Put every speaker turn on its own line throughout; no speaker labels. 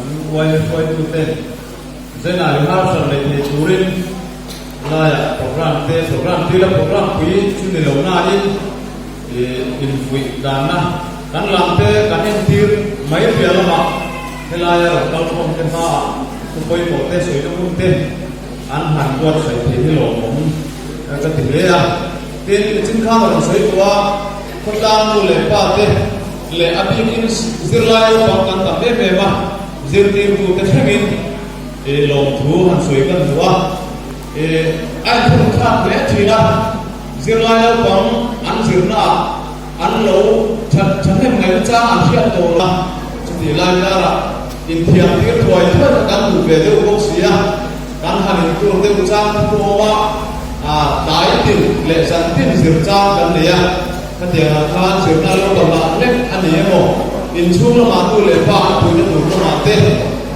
Kan YMA hruaituten Zena rehearsal nei thei turin laiah program te, program tila program pui chu ni lo nain infuih danna kan lam te kan entir mai piah lamah helaia rawn kalkhawm te hmaah thu pawimawh te sawina hun te an han buatsaih thei hi lawmawm ka ti hle a. Tin, nichin khan a rawn sawi tawh a, khawtlang nu leh pa te leh a bikin zirlai naupang kan tam em em a, zirtirtute thlengin lawmthu han sawi kan duh a, a inthunun thlak hle thin a, zirlai naupang an zirnaah an lo that thahnem ngaihna chang an hriat tawh lo a, chutih lai karah inthiam tir thuai thuai kha kan duh ve deuh bawk si a, kan han intur deuh chang te pawh a awm a, tlai tin leh zan tin zir chang kan nei a. Khatiang ah khan zirna lo kal lah hlek a ni emaw, inchhung lamah nu leh pa an puihna tur lamah te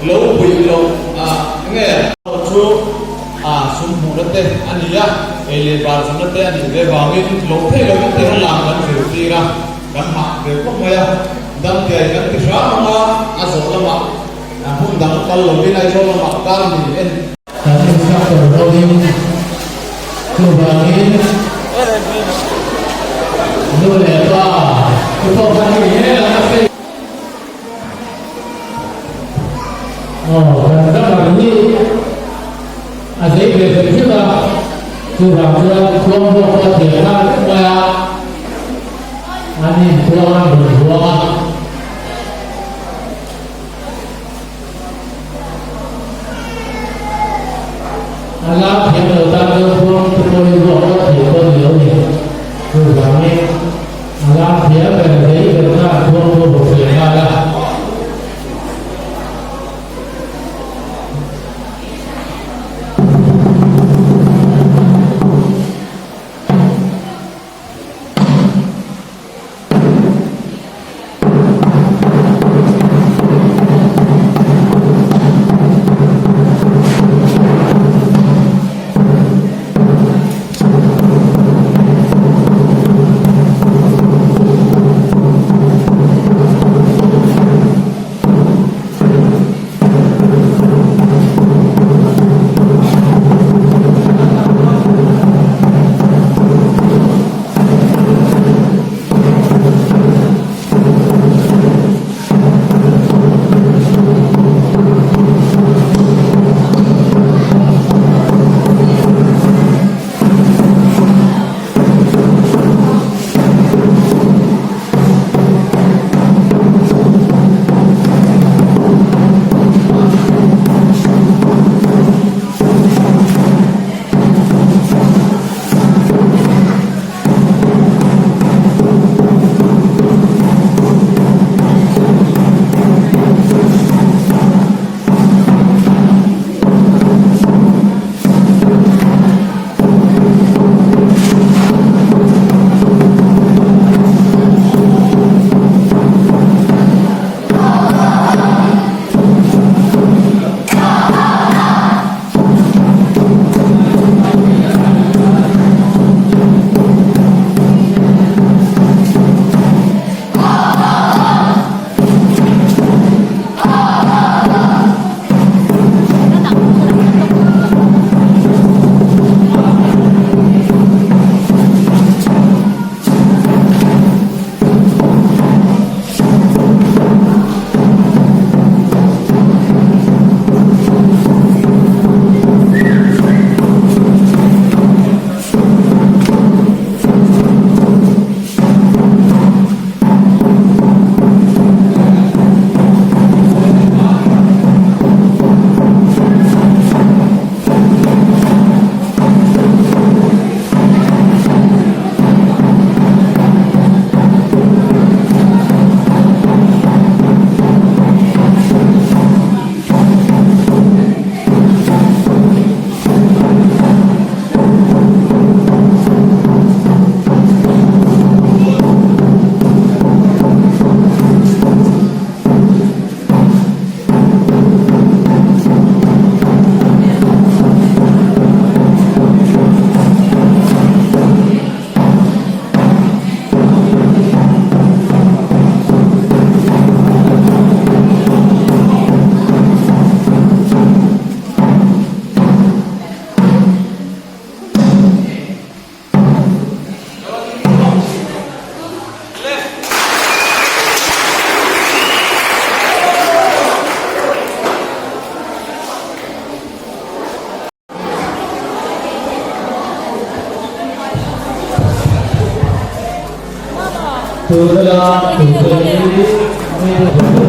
lo puih loh a nge? Chu a sum hmuhna te a ni a, ei leh bar zunna te a nih ve vangin lo thei lovin te han lang kan zirtir a, kan hah ve khawp mai a, damtiai kan ti hram ang a, a zawh lamah hmun dang kal lovin Aizawl lamah kar min en.
Kan instructor hovin chuvangin nu leh pa te pawh khan hei he lam a sawi. Aw kan ramar hi a zei ve hrim hrim a, chuvang chuan khuang bawk pawh a thiam nghal vek mai a, an inpuang an rawn huang a. A lam thiam lo tan chuan khuang te pawhin ruak ruak thei pawh ni lo ni. Chuvangin a lam thiam ber zei ber khan khuang pawh bawk ve nghal a. Tuna tute hi.